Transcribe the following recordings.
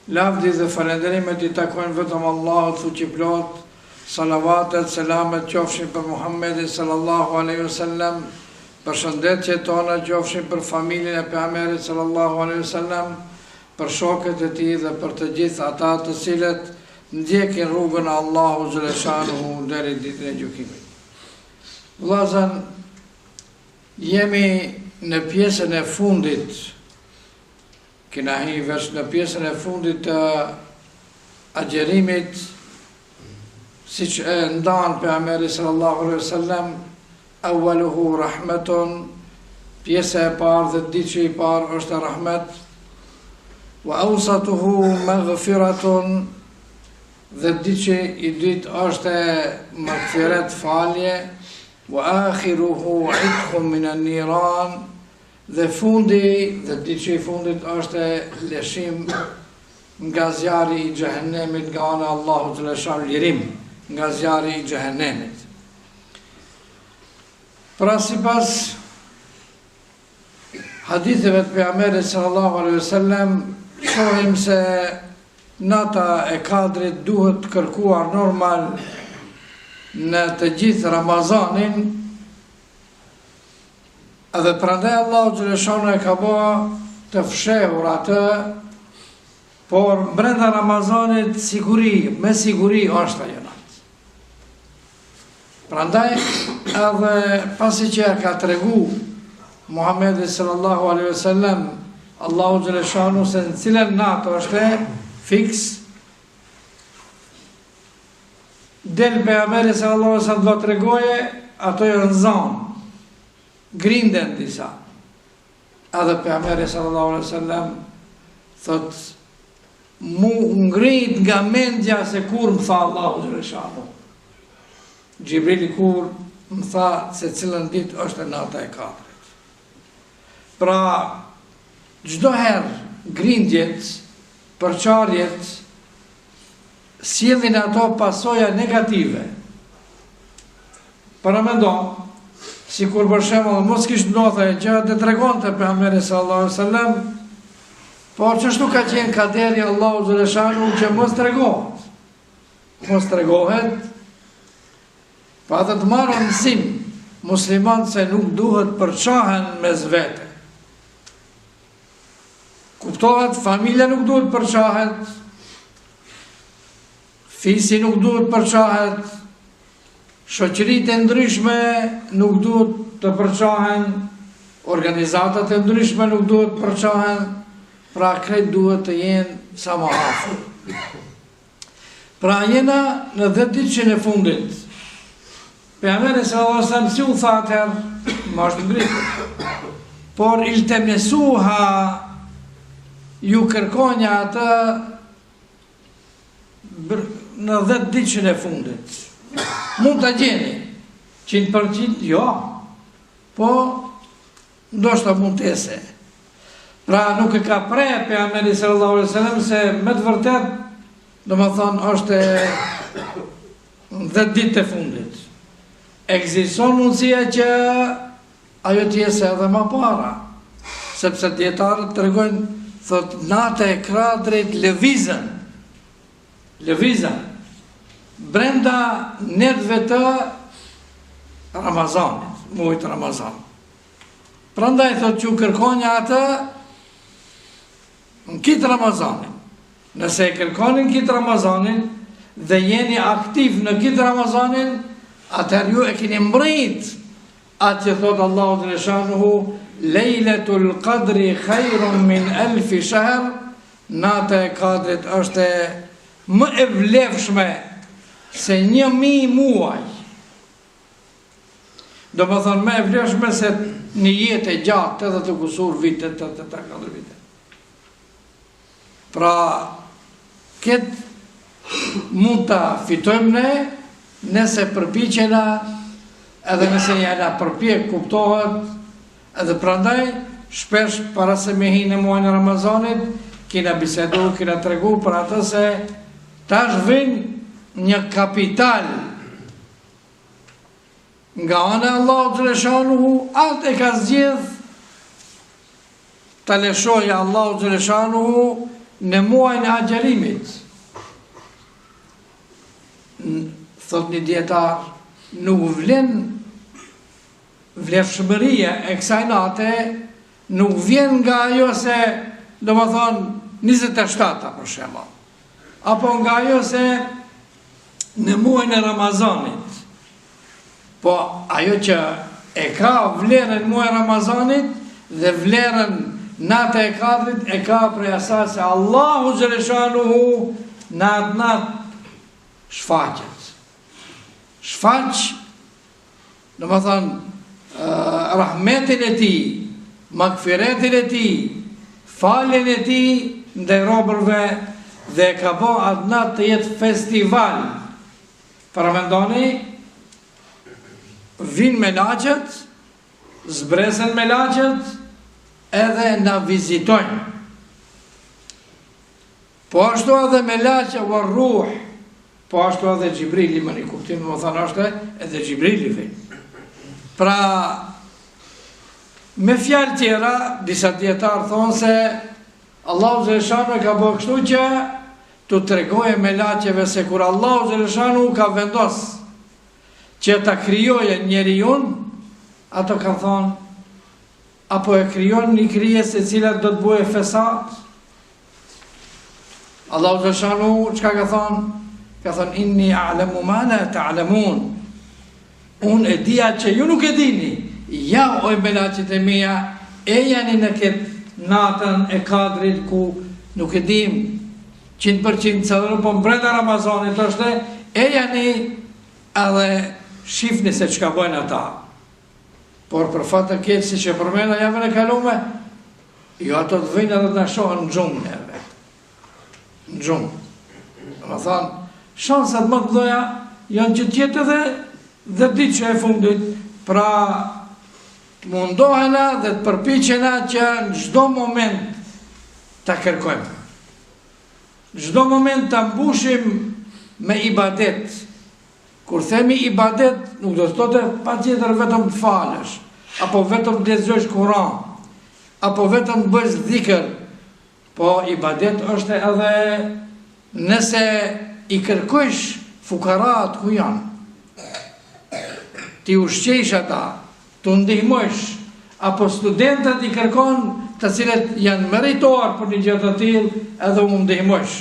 Lavdi dhe falënderimet i takojnë vetëm Allahut fuqiplot, salavatet, selamet qofshin për Muhammedin sallallahu alaihi wasallam, përshëndetjet tona qofshin për familjen e pejgamberit sallallahu alaihi wasallam, për shokët e tij dhe për të gjithë ata të cilët ndjekin rrugën e Allahut xheleshanuhu deri ditën e gjykimit. Vëllazën, jemi në pjesën e fundit Kena hi veç në pjesën e fundit të agjërimit, siç e ndan pejgamberi sallallahu alaihi wasallam, awwaluhu rahmetun, pjesa e parë dhjetëditëshi i parë është rahmet, wa awsatuhu maghfiratun, dhjetëditëshi i dytë është magfiret falje, wa akhiruhu itqun min an-niran, Dhe fundi, dhjetëditëshi i fundit është lëshim nga zjarri i xhehenemit nga ana e Allahut xheleshanuhu lirim nga zjarri i xhehenemit. Pra sipas haditheve të pejgamberit sallallahu alaihi wasallam shohim se nata e Kadrit duhet kërkuar normal në të gjithë Ramazanin Edhe prandaj Allahu xheleshanuhu e ka ba të fshehur atë, por brenda Ramazanit siguri, me siguri është ajo natë. Prandaj edhe pasi që e ka tregu Muhammedi sallallahu alaihi wasallam Allahu xheleshanuhu se në cilën natë është fiks Del pejgamberi sallallahu alaihi wasallam do tregoje, ato janë zanë. Grinden disa. Edhe pejgamberi sallallahu alaihi wasallam thot mu ngrit nga mendja se kur më tha Allahu xheleshanuhu. Xhibrili kur më tha se cilën ditë është nata e Kadrit. Pra, çdo herë grindjet, përçarjet, sjellin ato pasoja negative. Paramendo, sikur për shembull mos kish ndodhur ajo gjë, do tregonte pejgamberi sallallahu alaihi wasallam, por qështu ka qenë kaderi i Allahut xheleshanuhu që mos tregohet. Mos tregohet. Pa edhe të marrë mësim musliman se nuk duhet përçahen mes vete. Kuptohet, familja nuk duhet përçahet, fisi nuk duhet përçahet, shoqëritë e ndryshme nuk duhet të përçahen, organizatat e ndryshme nuk duhet përçahen, pra krejt duhet të jenë sa më afër. Pra jena në dhjetëditëshin e fundit. Pejgamberi sallallahu alaihi wasallam si u tha atëherë, më është ngritur. Por iltemesuha ju kërkonja atë në dhjetëditëshin e fundit. Mund ta gjeni. 100%, jo. Po Ndoshta mund të ese. Pra nuk e ka pre pejgamberi sallallahu alaihi wasallam se me të vërtet, domethënë është në 10 ditë të fundit. Ekziston mundësia që ajo të jesë edhe ma para, sepse dijetarët tregojnë, thot, nata e Kadrit lëvizën, lëvizën, brenda netëve të Ramazanit, muajit Ramazan. Prandaj thot ju kërkonja atë në kitë Ramazanin. Nëse e kërkoni në kitë Ramazanin dhe jeni aktiv në kitë Ramazanin, atëherë ju e keni mbrrit atë që thot Allahu xheleshanuhu Lejletul Qadri khairun min elfi shahr, nata e Kadrit është më e vlefshme se 1000 muaj. Domethënë më e vlefshme se një jetë e gjatë 80 e kusur vite, 84 vite. Pra, këtë mund ta fitojmë ne, nëse përpiqena, edhe nëse jena përpjek, kuptohet, edhe prandaj, shpesh para se me hi në muajin e Ramazanit, kina bisedu, kina tregu për atë se tash vin një kapital Nga ana e Allahut xheleshanuhu, atë e ka zgjedh ta lëshojë Allahu xheleshanuhu në muajin e agjërimit. Thot një dijetar, nuk vlen vlefshmëria e kësaj nate nuk vjen nga ajo se, domethonë, 27-ta për shembull, apo nga ajo se në muajin e Ramazanit, po ajo që e ka vlerën muaji i Ramazanit dhe vlerën nata e kadrit e ka prej asaj se Allahu xheleshanuhu në atë natë shfaqet. Shfaq Domethonë, rahmetin e tij, magfiretin e tij, faljen e tij ndaj robërve dhe e ka bo atë natë të jetë festival. Paramendoni, vijnë melaqet, zbresin melaqet, edhe na vizitojnë. Po ashtu edhe melaqe ve ruh, po ashtu edhe Xhibrili, më një kuptim, domethonë është edhe Xhibrili vjen. Pra, me fjalë tjera, disa dijetarë thonë se Allahu xheleshanuhu e ka bërë kështu që t'u tregojë melaqeve se kur Allahu xheleshanuhu ka vendos që ta krijojë njeriun, ato kanë thonë, apo e krijon një krijesë e cila do të bojë fesat, Allahu xheleshanuhu, çka ka thonë? Ka thonë, inni a'lemu ma la ta'lemun. Unë e di atë që ju nuk e dini. Ja, oj melaqet e mija, ejani në këtë natën e kadrit ku nuk e dim 100% cilën, po brenda Ramazanit është, ejani edhe shifni se çka bojnë ata. Por për fat të keq, siç e përmenda javën e kalume, jo ato të vijnë edhe të na shohën në gjumë neve. Në gjumë. Domethonë, shansat më të mëdha janë që të jetë edhe dhjetëditëshja e fundit, pra të mundohena dhe të përpiqena që në çdo moment ta kërkojmë. Në çdo moment ta mbushim me ibadet, Kur themi ibadet, nuk do të thotë patjetër vetëm të falësh, apo vetëm të lexosh Kur'an, apo vetëm të bësh dhikr, po ibadet është edhe nëse i kërkojsh fukarat ku janë, t'i ushqejsh ata, t'u ndihmojsh, apo studentët i kërkon të cilët janë meritor për një gjë të tillë edhe u ndihmojsh.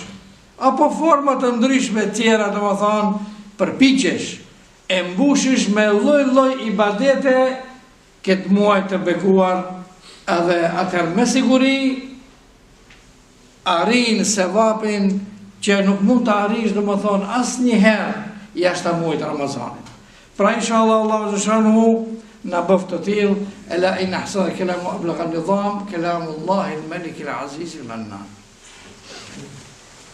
Apo forma të ndryshme tjera, domethonë, përpiqesh, e mbushish me lloj-lloj ibadete këtë muaj të bekuar edhe atëherë me siguri arrin sevapin që nuk mund ta arrish domethonë asnjëherë jashtë muajit të Ramazanit. Pra inshallah Allahu xheleshanuhu na bëftë të tillë, ela inna ahsana kelam wa ablagha nizam, kelamullahi al-malik al-aziz al-mannan.